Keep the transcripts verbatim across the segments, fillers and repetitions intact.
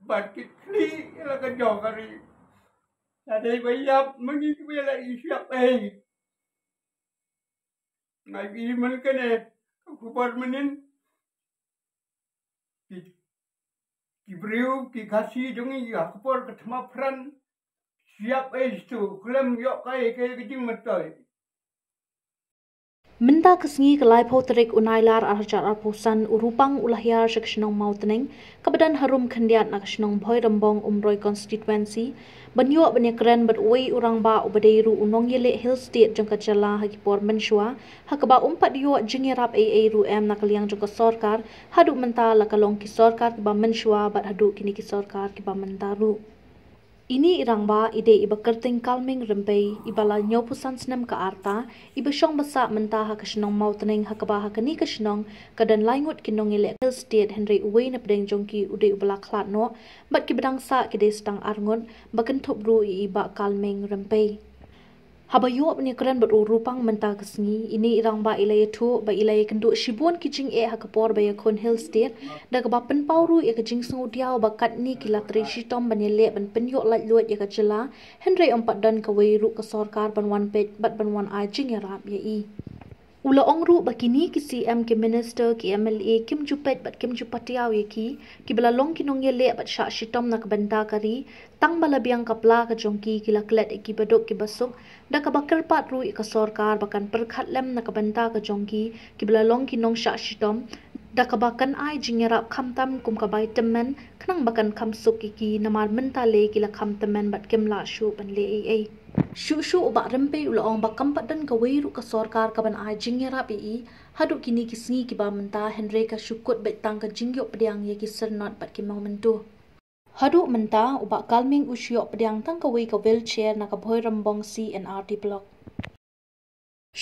Bad ki khlieh ïa la ka jong ka ri. Lada dei ba ïap mynta ki ba la ïap ei. Ngai ki man kane ka khubor mynnin. Ki, ki briew ki Khasi jong ngi ha ka por ka thma pran. Siap ei stu khlem ïoh kai kai ka jingmyntoi. Mynta ka sngi ka laiphew tarik u Nailar arhajar arphew san u Rupang u la hiar sha ka shnong Mawtneng kaba don harum khyndiat na ka shnong Bhoirymbong Umroi Constituency ban ïoh ban ïakren bad uwei u rangbah uba dei ruh u nongïaleh Hill State jong ka jylla ha ki por mynshuwa ha kaba um pat ïoh jingïarap ei ei ruh em na ka liang jong ka sorkar haduh mynta la ka long ki sorkar kiba mynshuwa bad haduh kine ki sorkar kiba mynta ruh. Ine i rangbah i dei iba kyrteng Kalmeng Rympei iba la hynñiewphew san snem ka rta iba shong ba sah mynta ha ka shnong Mawtneng ha kaba ha kane ka shnong ka don lai ngut ki nongïaleh Hill State hynrei uwei na pdeng jong ki u dei uba la khlad noh bad kiba dang sah ki dei sa tang ar ngut ba kynthup ruh ïa i Bah Kalmeng Rympei. Haba ïoh ban ïakren bad u Rupang mynta ka sngi, ine i rangbah i la ïathuh ba i la ïakynduh shibun ki jingeh ha ka por ba ïakhun Hill State da kaba pynpaw ruh ïa ka jingsngewdiaw ba katne ki la trei shitom ban ïaleh ban pynïoh laitluid ïa ka jylla, hynrei ym pat don kawei ruh ka sorkar ban wan peit bad ban wan ai jingïarap ïa i. U la ong ruh ba kine ki C M, ki minister, ki M L A kim ju peit bad kim ju patiaw ïa ki, kiba la long ki nongïaleh bad shah shitom na ka bynta ka ri, tang ba la biang ka pla ka jong ki, ki la klet ïa kiba duk kiba suk da kaba kyrpad ruh ïa ka sorkar ba kan pyrkhat lem na ka bynta ka jong ki, kiba la long ki nongshah shitom da kaba kan ai jingïarap khamtam kum ka bai tymmen khnang ba kan kham suk ïa ki namar mynta lei ki la kham tymmen bad kim lah shuh ban leh ei ei. Shuh shuh u Bah Rympei u la ong ba kam pat don kawei ruh ka sorkar kaban ai jingïarap ïa i haduh kine ki sngi kiba mynta hynrei ka shu kut beit tang ka jingïoh pdiang ïa ki syrnod bad ki mawmyntu. Haduh mynta u Bah Kalmeng u shu ïoh pdiang tang kawei ka wheelchair na ka Bhoirymbong C and R D Block.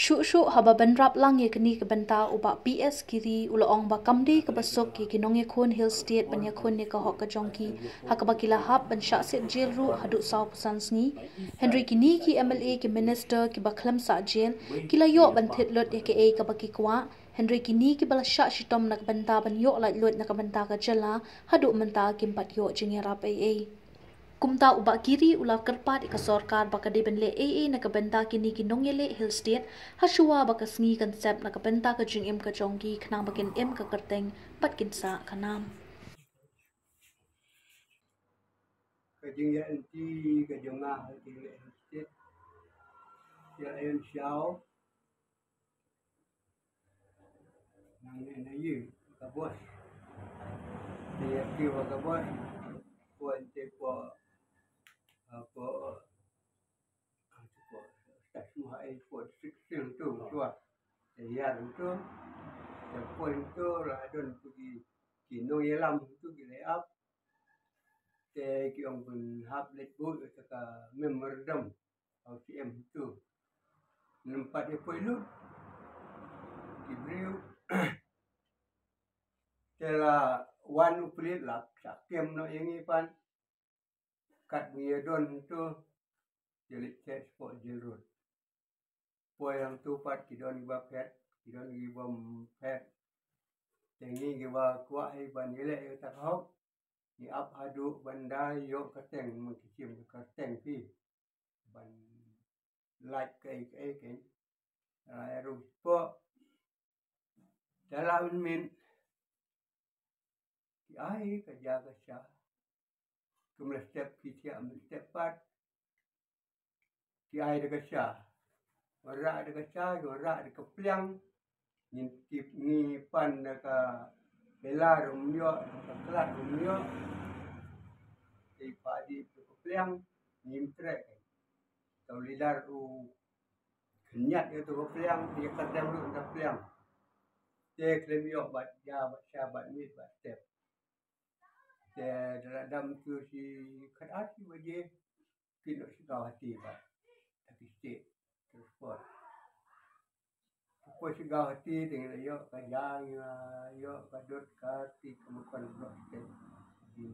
Shuh shuh haba bynrap lang ïa kane ka bynta u Bah P S Giri u la ong ba kam dei kaba suk ïa ki nongïakhun Hill State ban ïakhun ïa ka hok ka jong ki ha kaba ki la hap ban shah siat jel ruh haduh sawphew san sngi. Hynrei kine ki M L A, ki minister kiba khlem sah jel ki la ïoh ban thied lut ïa kaei kaba ki kwah. Hynrei kine kiba la shah shitom na ka bynta ban ïoh laitluid na ka bynta ka jylla haduh mynta kim pat ïoh jingïarap ei ei. Kumta u Bah Giri u la kyrpad ïa ka sorkar ba ka dei ban leh ei ei na ka bynta kine ki nongïaleh Hill State ha shuwa ba ka sngi kan sep na ka bynta ka jingim ka jong ki khnang ba kin im ka kyrteng bad kin sah ka nam. Ka jingïaid lynti ka jong nga ha ki nongïaleh Hill State ïa la ïoh shaw. Nang ne na ye ka bos. Te ïa ki wa ka bos. Ko ente ko ko ko ta semua ai ko sixteen tu chua. Te ïa tu. Te ko tu la don tu ki ki nongïalam tu ki lay up. Te ki ong pun hap leit bu ta ka memorandum. Au C M tu. Nampat ïa poi lut ki briew. Te la wan u pulit la sa kem noh ïa ngi pan. Kat ngi ïa don tu. Ïa leit test spot jail road. Poi hangtu pat ki don kiba phet, ki don kiba ym phet. Te ngi kiba kwah hi ban ïaleh ïa kata ka hok. Ngi ap haduh ban da ïoh kyrteng, ma ki shim kyrteng phi ban lait kaei kaei kein. Te la ïaru spot. Te la un min. Ki ai ka ja ka sha. Ki mla step ki thiah mla step pat. Ki ai da ka sha. Wanrah da ka sha, ki wanrah da ka pliang. Ngin tip ngi pan da ka belar um ïoh, da ka klat um ïoh. Te padi da ka pliang, ngim treh. Tau lidar u khynñiat ïa tu ka pliang, ïa ka dam ruh da pliang. Te khlem ïoh bad ja bad sha bad miet bad step. Te da la dam tu shi khatar shi baje. Ki noh shi gaw hati bad. Ta ki state transport. Poi shi gaw hati te ngi la ïoh ka ja ngi la ïoh ka dot ka ti ka mukon blok state. Di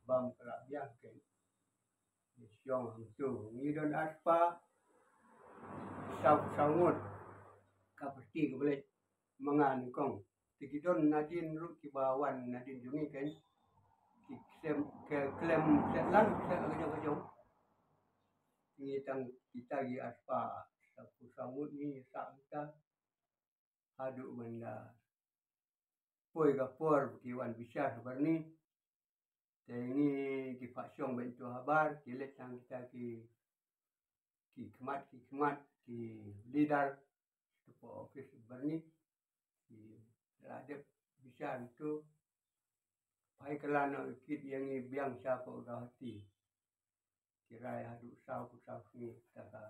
bam ka la biang ke. Shong hangtu ngi don arphew saw saw ngut. Ka pyrti ka blet ma nga nyngkong. Te ki don nadien ruh kiba wan nadien jong ngi kein. Ki klem, ke-, klem set lang, set lang ka jong ka jong. Ngi tang kita ngi aspa, sa ku sa ngut ngi sa kita. Haduh ban da poi ka por ki wan bishar ha Barni. Te ngi ki pha shong ban tu habar, ki leit tang kita ki, ki khmat, ki khmat, ki leader, tu po office Barni, ki la dep bishar tu. Phai ka la no kit ïa ngi biang sha po Guwahati. Ki rai haduh saw ku saw sngi ta ka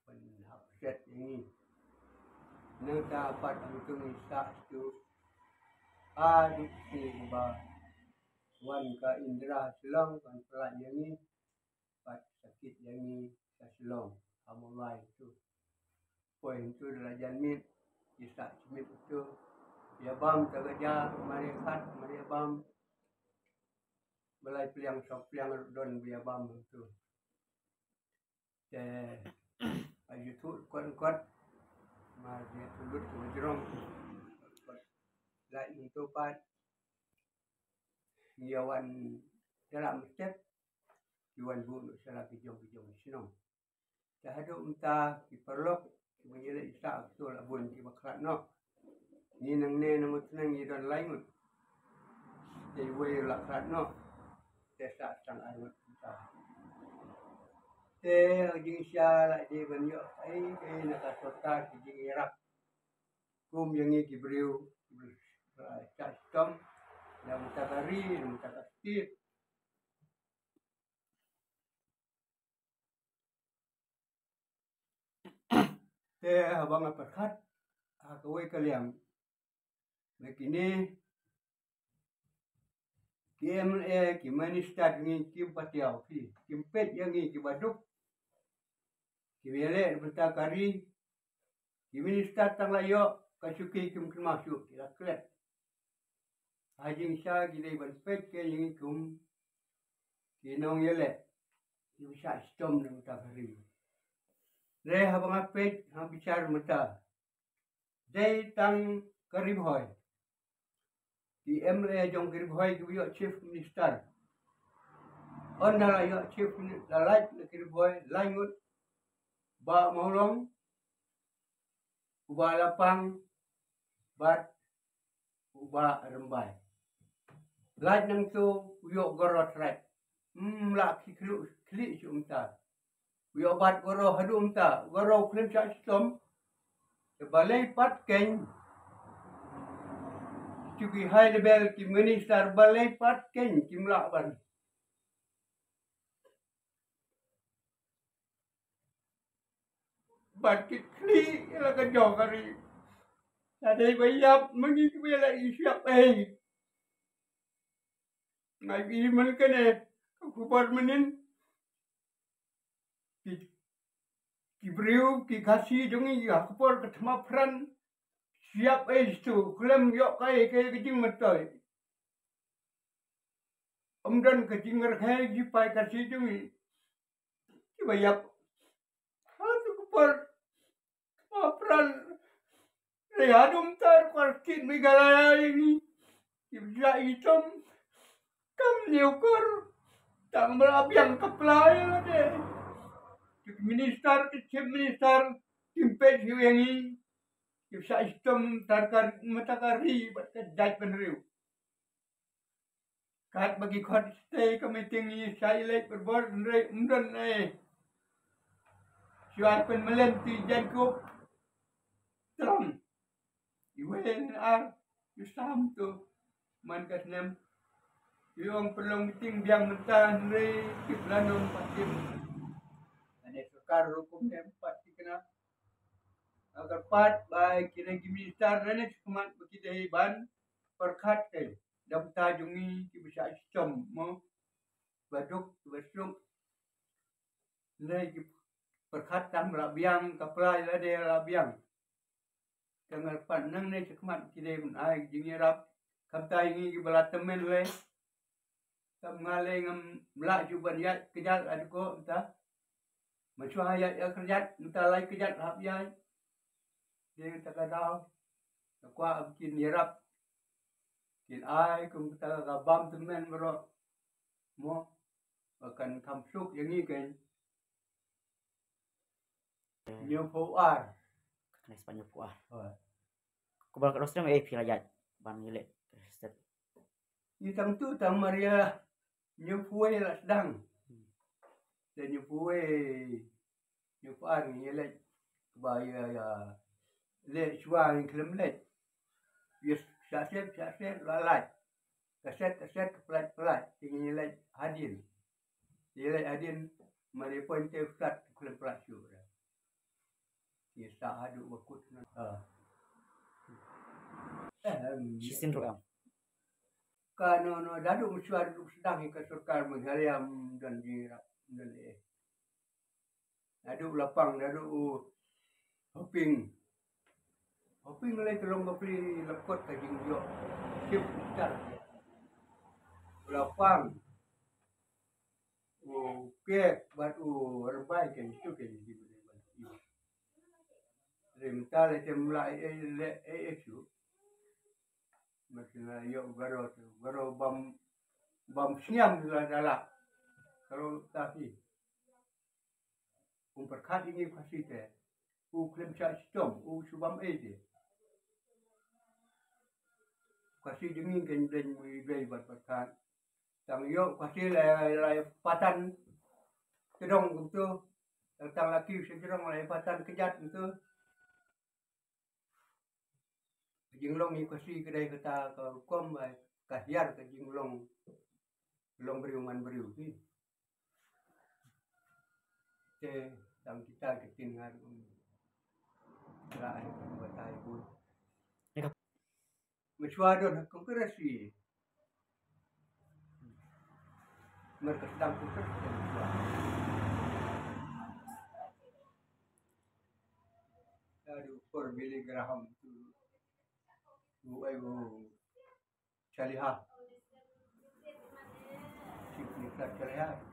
pynhap set ïa ngi. Nangta pat hangtu ngi sah stu haduh sngi ba wan ka Indra Shillong ban pynlait ïa ngi, pat sakit ïa ngi sha Shillong ha Mawlai tu. Poi hangtu da la jan miet, ki sah shi miet tu. Ïa bam ta ka ja, mar ïa khat, mar ïa bam. Ba lai pliang saw pliang ruh don ba ïa bam hangtu. Te, ha ïa tu kot kot. Mar ïa tu lut tu jrong. Kot. Lai hangtu pat. Ïa wan jalan mestet. Ïa wan bu nuk sala ki jong ki jong shnong. Te haduh mynta ki paralok, ki ba ngi leh isa aktul abun ki ba khlad noh. Ngi nangne na Mawtneng ngi don lai ngut. Te iwei la khlad noh. Te sa tang ar ngut mynta. Te jingshisha la dei ban ïoh ei ei na ka sorkar ki jingïarap. Kum ïa ngi ki briew, ki briew, eh, shah shitom, na mynta ka ri, na mynta ka state. Te haba nga pyrkhat ha kawei ka liang, ba kine ki M L A, ki minister ngi kim patiaw, ki kim peit ïa ngi ki baduk. Ki ïaleh na bynta ka ri, ki minister tang la ïoh ka shuki kim kynmaw shuh, ki la klet. Ha jingshisha ki dei ban peit ki ïa ngi kum ki nongïaleh, ki ba shah shitom na bynta ka ri. Re haba nga peit ha bishar mynta, dei tang ka Ri Bhoi. Ki M L A jong ka Ri Bhoi ki ba ïoh chief minister. Ynda la ïoh chief minister la lait na ka Ri Bhoi, lai ngut, Bah Mawlong, u Bah Lapang, bad u Bah Rymbai. Lait nangtu u ïoh goro tret. Ym lah ki khlieh, khlieh shuh mynta. U ïoh bat goro haduh mynta, goro khlem shah shitom. Te balei pat keiñ, shuki high level ki minister balei pat keiñ kim lah ban. Bad ki khlieh ïa la ka jong ka ri. Lada dei ba ïap ma ngi ki ba ïaleh ki shyiap ei. Nga ïohi man kane ka khubor mynnin. Ki, ki briew, ki Khasi jong ngi ha ka por ka thma pran. Shyiap ei stu, khlem ïoh kaei kaei ka jingmyntoi. Ym don ka jingrkhai ki paid Khasi jong ngi. Ki ba ïap. Ha tu ka por. Ka pran. Re haduh mynta ka por state Meghalaya ïa ngi. Ki ba shah shitom. Kam ñiew kor. Tang ba la biang ka pla ïa lade. Ki minister, ki chief minister. Kim peit shuh ïa ngi. Ki ba shah shitom mynta ka, mynta ka ri bad ka jaitbynriew. Katba ki khot stay ka meeting ngi shah ïaleit barabor, hynrei ym don ei. Shuwa pynmlien ti jaiñkup. Tang iwei ne ar, ïa sam tu man ka snem. Ïa ong pynlong meeting biang mynta, hynrei ki pynlong pat kim. Ane sorkar ruh kumne pat ki kena. Nga kyrpad ba kine ki minister ne shakhmat ba ki dei ban pyrkhat keiñ da bynta jong ngi ki ba shah shitom mo, ba duk ba suk. Ne ki pyrkhat tang ba la biang, ka pla ïa lade la biang. Te nga kyrpad nangne shakhmat ki dei ban ai jingïarap. Khamtam ïa ngi ki ba la tymmen lei. Tam nga lei ngam lah shuh ban ïaid kjat la dei ko mynta. Mynshuwa ïaid ïa kjat mynta lai kjat hap ïaid. Dei kata ka daw. Nga kwah ba kin ïarap. Kin ai kum kata ka bam tymmen baroh. Mo, ba kan kham suk ïa ngi kein. Hynñiewphew ar. Ka kane spah hynñiewphew ar. Hooid. Kumba ka dang sdang, eh, phi la ïaid ban ïaleh ka state. Ngi tang tu tang mar ïa hynñiewphew wei la sdang. Hmm. Te hynñiewphew wei, hynñiewphew ar ngi ïaleh. Ba ïa, ïa leh shuwa ngi khlem leh. Ïa shah set, shah set la lait. Ka set, ka set, ka pynlait, pynlait. Te ngi ïaleh hadien. Ïaleh hadien, mar ïa point te u stad u khlem pynlait shuh. Ïa sa haduh ba kut na. Ah. Eh, em, shisien ruh em. Ka no, no, naduh mynshuwa, naduh sdang hi ka sorkar Meghalaya, mm, don jingïarap, don eh. Naduh la pang, naduh u Hoping. Hoping lei, ka long bapli la kot ka jingïoh Chief Minister. La pang. U Kek bad u Rymbai, kein shu, kein shu. Rim ta lei te ym lah ei, ei, ei, ei shu. Mar shu la ïoh u Garo, u Garo bam, bam sniam la dala. Ka long ta hi. Um pyrkhat ïa ngi Khasi te. U khlem shah shitom, u shu bam ei te. Khasi jong ngi kein dei, dei bad pyrkhat. Tang ïoh Khasi la, la patan kdong kumto. Tang la kiew sha jrong la patan kjat kumto. Ka jinglong ïa Khasi ka dei kata ka rukom, eh, ka hiar ka jinglong, long briew man briew ki. Te tang kita ki tin ngar, um, la ai ka batai bun. Ïa ka. Mynshuwa don ha Congress hi. Mar ka sdang Congress te mynshuwa. Ka dei u por Billy Graham tu. U ai u Chaliha. Chief Minister Chaliha.